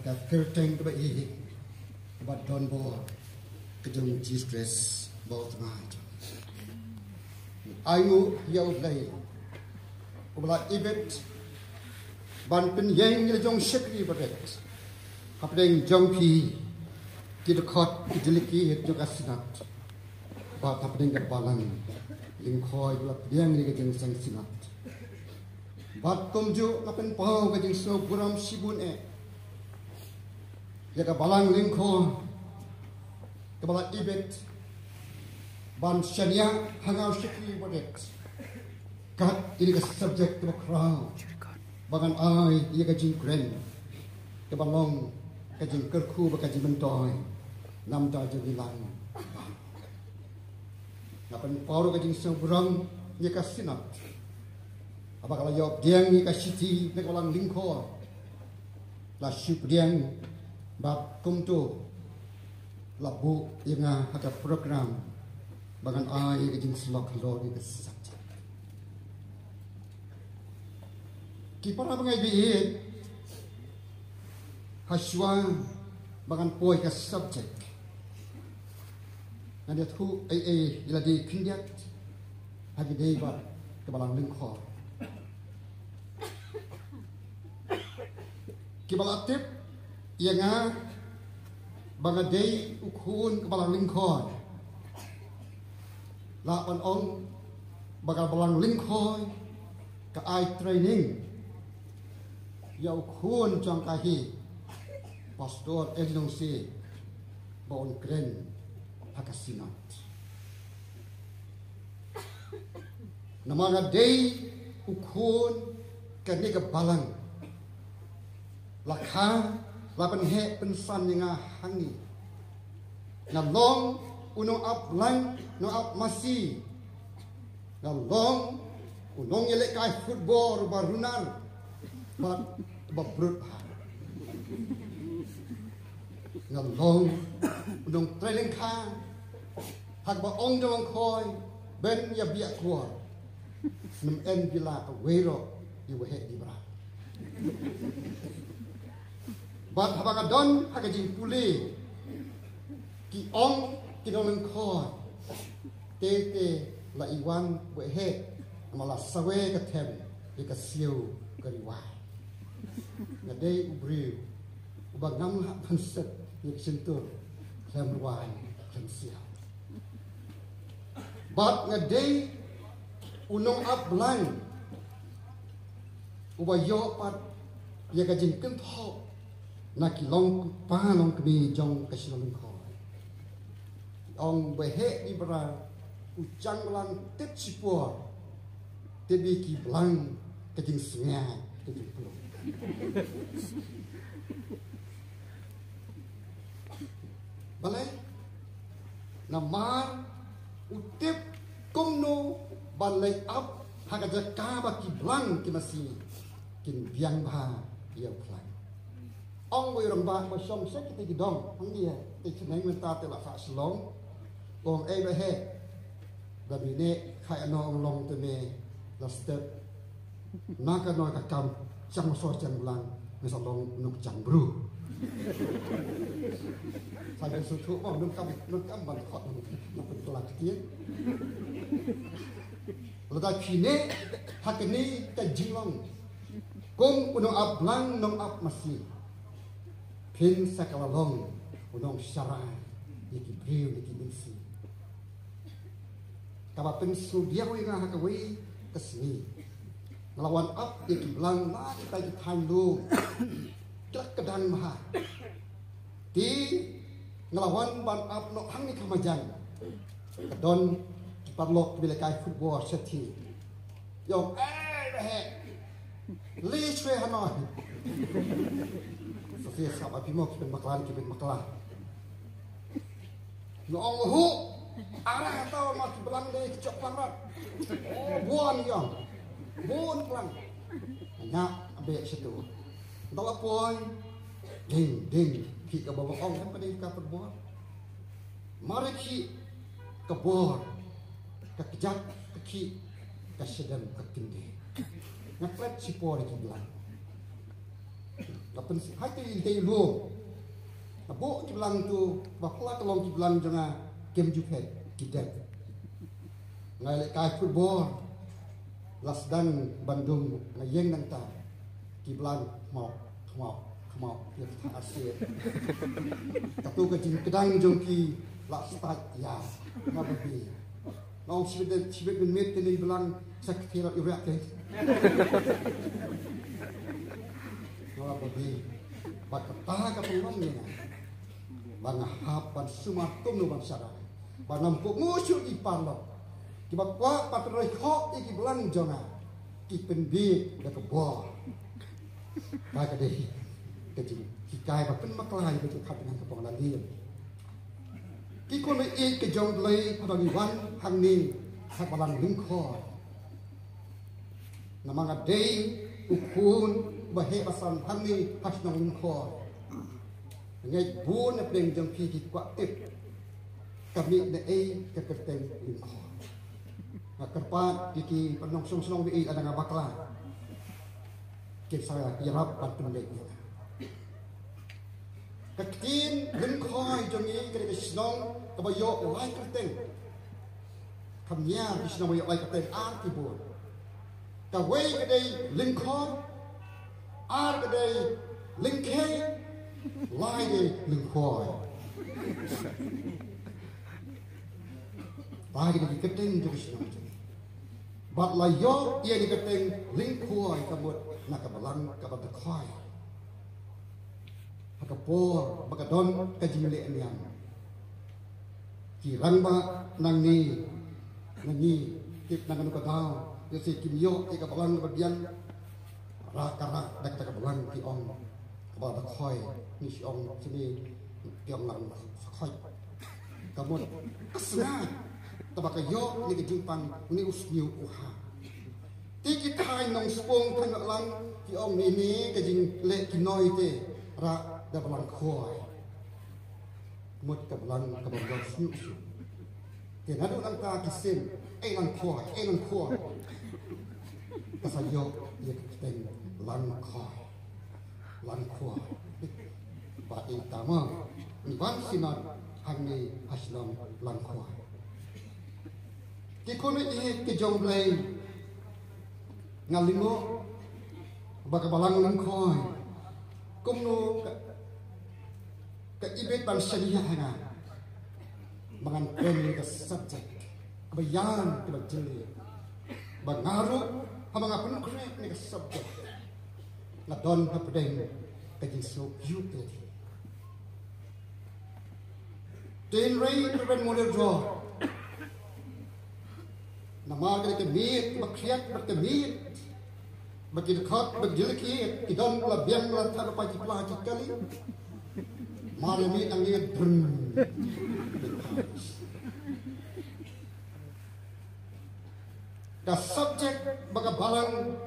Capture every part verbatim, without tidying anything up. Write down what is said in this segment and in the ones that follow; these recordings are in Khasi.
Ka kyrteng kaba ïeit, kaba donbor, ka jong Jisu Khrist ba u tnga jong. Ai nguh ïa U Blei uba la ibit ban pynïeng ïa la jong shakri barit hapdeng jong phi, ki dkhot, ki jingkit jong ka Synod, bad hapdeng ka Balang Lyngkhoi ba la pdiang ïa ka jingseng Synod. Bad kumjuh nga pynpaw ka jingsngewburom shibun eh ïa ka Balang Lyngkhoi kaba la ibit ban shaniah ha nga u shakri barit kat ïa ka subject kaba khraw ba ngan ai ïa ka jingkren kaba long ka jingkyrkhu bad ka jingmyntoi namar jong ngi lang. Nga pynpaw ruh ka jingsngewburom ïa ka Synod haba ka la ïoh pdiang ïa ka shithi na ka Balang Lyngkhoi, la shu pdiang bad kumta la buh ïa nga ha ka program ba ngan ai ïa ka jingsyllok halor ïa ka subject. Ki para bangeit, hashwa ba ngan poi ka subject, ngan ïathuh ei ei ïa lade khyndiat ha ki dei bad ka Balang Lyngkhoi. Kiba la tip ïa nga ba nga dei u khun ka Balang Lyngkhoi, lah ban ong ba ka Balang Lyngkhoi ka ai training ïa u khun jong ka hi, Pastor Eli Nongsie, ba un kren ha ka Synod. Namar nga dei u khun kane ka balang, la kha la pynheh pynsan ïa nga hangne. Nga long u nongap lang, nongap masi. Nga long u nongïalehkai football ba runar bad ba brut bha. Nga long u nongtrei lyngkha. Haba ong da u Lyngkhoi, Ben ïa biak kwor, nym en bila kawei ruh ïa u Waheh Dibra. Bad haba nga don ha ka jingpule, ki ong ki nong Lyngkhoi, te te la i wan Waheh, namar la sawe ka them ïa ka siew ka rwai. Nga dei u briew uba ngam lah ban set ïa ka shyntur khlem rwai khlem siew. Bad nga dei u nongap lang uba ïoh pat ïa ka jingkynthoh na ki longkpa longkmie jong ka shnong Lyngkhoi. Ong Waheh Dibra u chang blang tip shipor, tip ïa ki blang ka jingsngaid ka jingpynlong. Balei? Namar u tip kumno ban leit ap ha ka jaka ba ki blang ki masi kin biang bha ïa u phlang. Ong wei u rangbah ba shong sha kita ki dong, ong ïa te chneng mynta te la sah Shillong. Ong ei Waheh, da mine khai ano ong long te me la step. Na ka no ka kam chang sor chang blang, me sa long nuk chang bru. Sa ka su thu ong nuk kam nuk kam ban khot nuk pyntlak tieng. Lada kine ha kane ka jinglong kum u nongap lang nongap masi, phin sa ka la long u nongsharai ïa ki briew ïa ki mynsiem. Kaba pynsngewdiaw ïa nga ha kawei ka sngi, nga la wan ap ïa ki blang na kita ki thaiñ lum, ki la kdang bha. Te nga la wan ban ap noh hangne ka majan. Ka don ki paralok kiba lehkai football sha thim. Ïa ong, ei Waheh, leit shwe hangne. Sa phi sngap, phi mo ki pynbakla, ki pynbakla. Nga ong, huh, arah hangto ma ki blang dei ki jok blang rat. Oh, bun ïa, bun blang. Nga beh shato. Nga la poi, ding ding, ki kaba ong em ka dei ka football. Mare ki ka bor, ka kjat, ka ki, ka shadem, ka kynde. Nga klet shipor ki blang. Nga pyn hai te i te lu. Nga buh ki blang tu ba pla ka long ki blang jong nga kem ju phet ki dep. Nga leh kai football. La sdang ban dung nga ïeng nangta. Ki blang khmok khmok khmok ki ta arsir. Katu ka jingkdang jong ki la start ïa nga babi. Nong shibit shibit min mit kini blang sa kthira i riak te. Nga babi. Ba kata ka pynlong ïa nga. Ba nga hap ban sumar kumno ban sharai. Ba ngam kohnguh shuh ïa ki paralok kiba kwah pat roi hok ïa ki blang jong nga. Ki pynbieit da ka bor. Ka ka dei ka jinghikai ba pynbakla ïa ka jingkhatduh ka pong la lim. Ki khun ïeit ka jong Blei haba ngi wan hangne ha balang Lyngkhoi. Namar nga dei u khun ba heh ba san hangne ha shnong Lyngkhoi. Ngeit bun na pdeng jong phi ki kwah tip ka mih na ei ka kyrteng Lyngkhoi. Nga kyrpad ïa ki nongshong shnong ba ei lada nga bakla. Ki sa ïarap ban pynleit ïa nga. Ka ktien Lyngkhoi jong ngi ka dei ka shnong kaba ïoh lai kyrteng. Kham ïa ki shnong ïoh lai kyrteng ar ki bun. Kawei ka dei Lyngkhoi, ar ka dei Lyngkhei, lai dei Lyngkhoi. Lai ka dei ki kyrteng jong ki shnong jong ngi. Bad la ïoh ïa ka kyrteng Lyngkhoi ka mut na ka balang kaba dkhoi. Ha ka por ba ka don ka jingleh niam. Ki rangbah nangne, nangne, tip na kano ka daw, ïa se kim ïoh ïa ka balang kaba biang. Rak ka rak da kata ka balang ki ong. Kaba dkhoi, ngi shu ong sini ki ong ngan sa khoi. Ka mut ka sngaid. Taba ka ïoh ïa ka jingpang une u sniew u ha. Te ki thaiñ Nongspung Thaiñ Laklang ki ong ne ne ka jingleh ki noi te rak da balang khoi. Mut ka balang kaba ïoh sniew sniew. Te naduh nangta ki sim, ei lang khoi, ei lang khoi. Ka sa ïoh ïa ka kyrteng lang khoi. Lang khoi. Ba ita ma ngi wan synod hangne ha shnong Lang Khoi. Ki khun ïeit ki jong Blei, nga lyngngoh ba ka balang Lang Khoi kumno ka, ka ibit ban shaniah ha nga. Ba ngan kren ïa ka subject kaba ïaid kaba jylliew. Ba nga ruh haba nga pynkhreh ïa ka subject nga don hapdeng ka jingsngewkhia ïa lade. Te hynrei Reverend Mother Draw, namar ka dei ka miet ba khriat bad ka miet ba ki dkhot ba ki jylliew ki don la biang la thar pa ki pla ki kali. Mar ïa miet ang ïa drun. Ka subject ba ka balang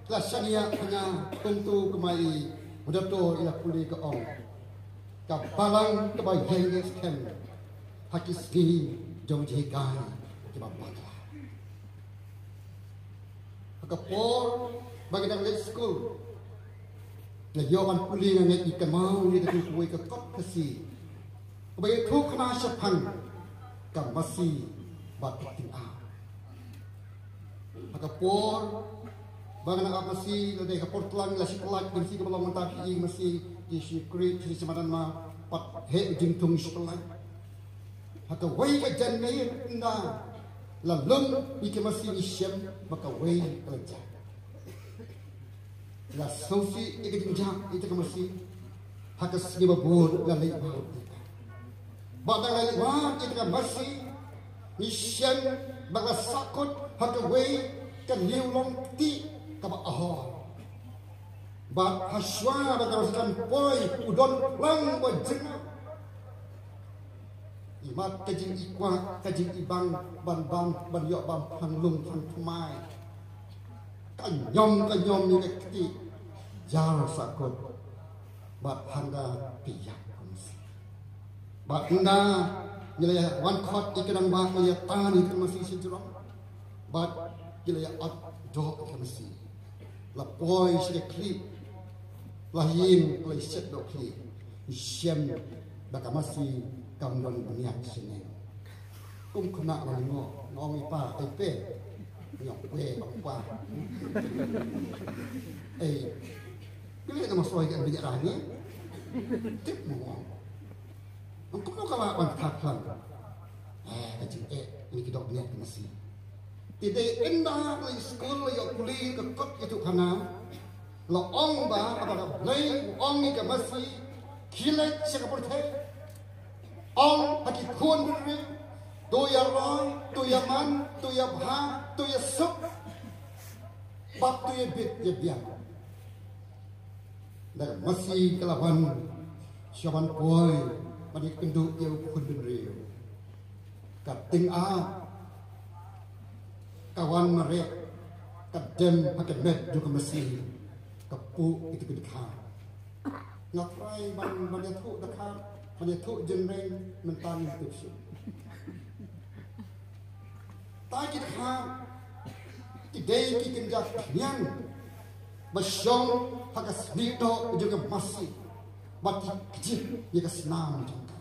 la shaniah ha nga kumtu kumba i Mother Draw i la pule ka ong. Ka balang kaba ïeng skhem ha ki sngi jong jinghikai kiba bakla. Ha ka por ba ngi dang leit skul, nga ïoh ban pule nga ngeit ngi kynmaw ïa katu kawei ka kot Khasi kaba ïathuh khana shaphang ka masi bad ka kting ar. Ha ka por ba nga nang ap masi, lada ka por tlang la shi pyllait, ka masi kaba long mynta phi i masi ki shi krit shi madan ma pat heh jingthung shi pyllait. Ha kawei ka janmiet ynda la lum ïa ka masi ngi shem ba kawei ka la jah. La sngewsih ïa ka jingjah ïa ka masi. Ha ka sngi ba bud la leit wad ïa ka. Bad da la leit wad ïa ka masi ngi shem ba la sahkut ha kawei ka liewlong kti kaba ahor. Bad ha shuwa ba ka masi kan poi u don lang ba jngai. Imat ka jingïakwah ka jingïabang ban bam ban ïoh bam phang lung phang thymmai. Ka ñiom ka ñiom ïa ka kti jar sahkut. Bad hangta phi ïap ka masi. Bad ynda ngi la ïa wan khot ïa ka rangbah ngi la ïa tan ïa ka masi sha jrong. Bad ngi la ïa ot doh ïa ka masi. La poi sha ka khlieh. La ïing la shet doh khlieh. Shem ba ka masi kam don bniat shisha. Kum khynnah la ngo, nga ong i pa, ai pe. Nga ong pe bang pa. Ei, kli na masoi kan bniat rani. Tip mo. Ang kumno ka la ban thap lang. Eh, ka jingeh, ni ki doh bniat ka masi. Te dei ynda la i skul la ïoh pule ka kot ka ïathuhkhana. La ong ba haba ka Blei u ong ïa ka masi, khie leit sha ka pyrthei. Ong ha ki khun bynriew, to ïa roi, to ïa man, to ïa bha, to ïa suk. Bad to ïa bit ïa biang. Da ka masi ka la wan sha ban poi ban ïakynduh ïa u khun bynriew. Ka tyngab ka wan mareh, ka dem ha ka met jong ka masi, ka puh ïa ka dkhar. Nga trai ban ban ïathuh dkhar, ban ïathuh jingmeng, mynta ngim tip shuh. Ta ki dkhar ki dei ki kynja khñiang ba shong ha ka snieh doh jong ka masi, bad ki kjit ïa ka snam jong ka.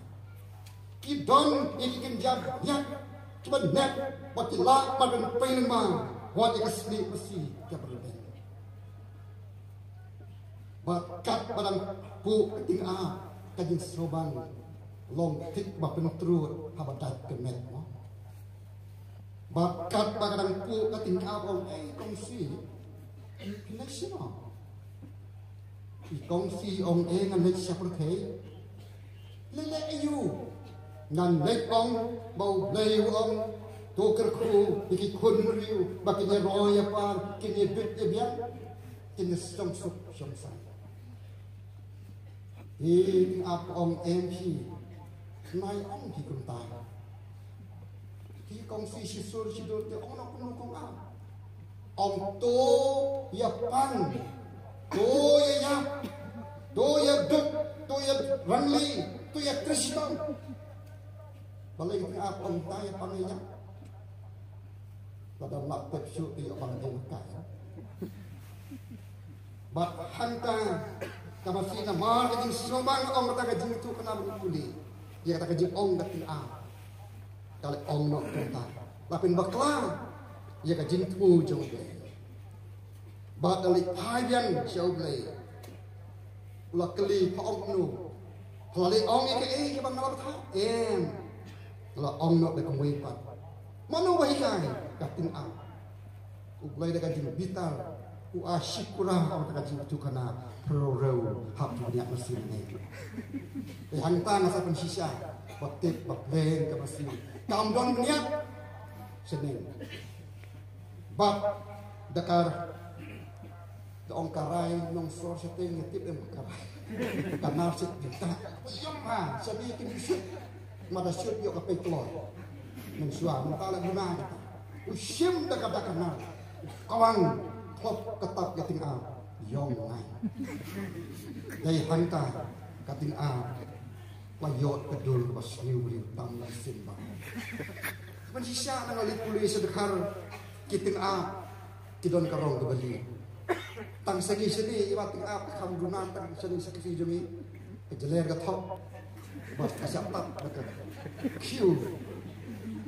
Ki don ïa ki kynja khñiang kiba nep bad ki lah ban pynpei lyngba wat ïa ka snieh masi kaba rben. Bad katba dang puh ka tyngab, ka jingsngewbang long thik ba pyntrud haba dait ka met mo. Bad katba ka dang puh ka tyngab, ong, "Ei kong Sih, phi leit shano?" I kong Sih ong, "Ei, ngan leit sha pyrthei." "Leit leh aïu?" "Ngan leit, ong, ba U Blei u ong, to kyrkhu ïa ki khun bynriew ba kin ïa roi ïa par, kin ïa bit ïa biang, kin ïa shong suk shong sai." Te tyngab ong, "Em phi, nai ong phi kumta." Te kong Sih shisur shidur te ong, "Noh kumno kong Ap?" Ong, "To ïa pang, to ïa ïap, to ïa duk, to ïa rangli, to ïa trei shitom." Balei ka tyngab ong to ïa pang ïa ïap? Lada ym lah tip shuh te ïoh ban ong ka. Bad hangta ka masi namar ka jingsngewbang ong kata ka jingïathuhkhana ban pule ïa kata ka jingong ka tyngab. Ka la ong noh kumta, la pynbakla ïa ka jingthmu jong U Blei. Bad da leit phai biang sha U Blei, u la kylli, "Pha ong kumno? Pha la leit ong ïa kaei kaba nga la bthah?" "Em." La ong noh da kawei pat, "Mano ba hikai?" "Ka tyngab." U Blei da ka jingbitar u ai shipura ïa kata ka jingïathuhkhana, phrang ruh hap ju bniat masi ne. Te hangta nga sa pynshisha ba tip ba pleng ka masi kam don bniat shisha. Bad da ka, da ong ka rai nongsor shateng, nga tip em ka rai. Ka nar shet jingtah. Ïam ha, sha ni kin shet. Mada shet ïoh ka pei kloi. Mynshuwa mynta la guna kita. U shim da ka, da ka nar. Kawang klop ka tap ïa tyngab. Ïong ngai. Dei hangta ka tyngab. Ka ïoh ka dur kaba sniew briew tam la sim ba. Ban shisha na nga leit pule sha dkhar, ki tyngab ki don ka rong kaba lieh. Tang sha ngi shane, i ba tyngab ka kham duna tang sha ngi sha ka jong ngi. Ka jler ka thok. Bad ka shah tap bad ka khiew.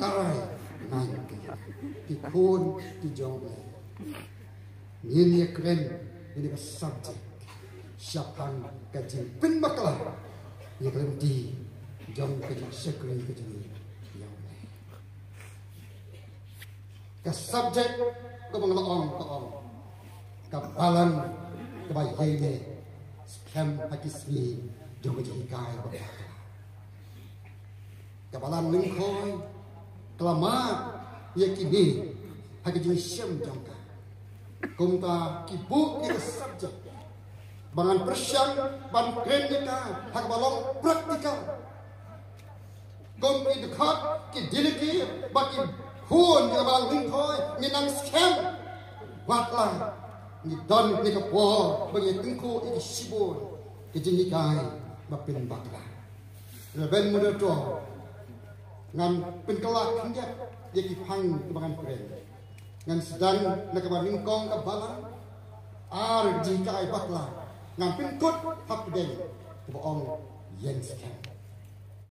Ka rai nang ki khun ki jong U Blei. Ngin ïa kren ïa ka subject shaphang ka jingpynbakla ïa ka lynti jong ka jingshakri ka jong ngi. Ka subject kaba nga la ong ka ong ka balang kaba ïaineh skhem ha ki sngi jong ka jinghikai ba bakla. Ka balang Lyngkhoi ka la mad ïa kine ha ka jingshem jong ka. Kumta ki buh ïa ka subject ba ngan pyrshang ban kren ïa ka ha kaba long practical. Kum ki dkhot ki dei ki ba ki khun jong ka balang Lyngkhoi ngin nang skhem. Wat la ngi don ïa ka por ba ngi tyngkhuh ïa ki shibun ki jinghikai ba pynbakla. Reverend Moderator, ngan pynkylla khyndiat ïa ki phang kiba ngan kren. Ngan sdang na kaba nyngkong ka balang, ar jinghikai bakla, Ngan pynkut ha pdeng kaba ong ïeng skhem.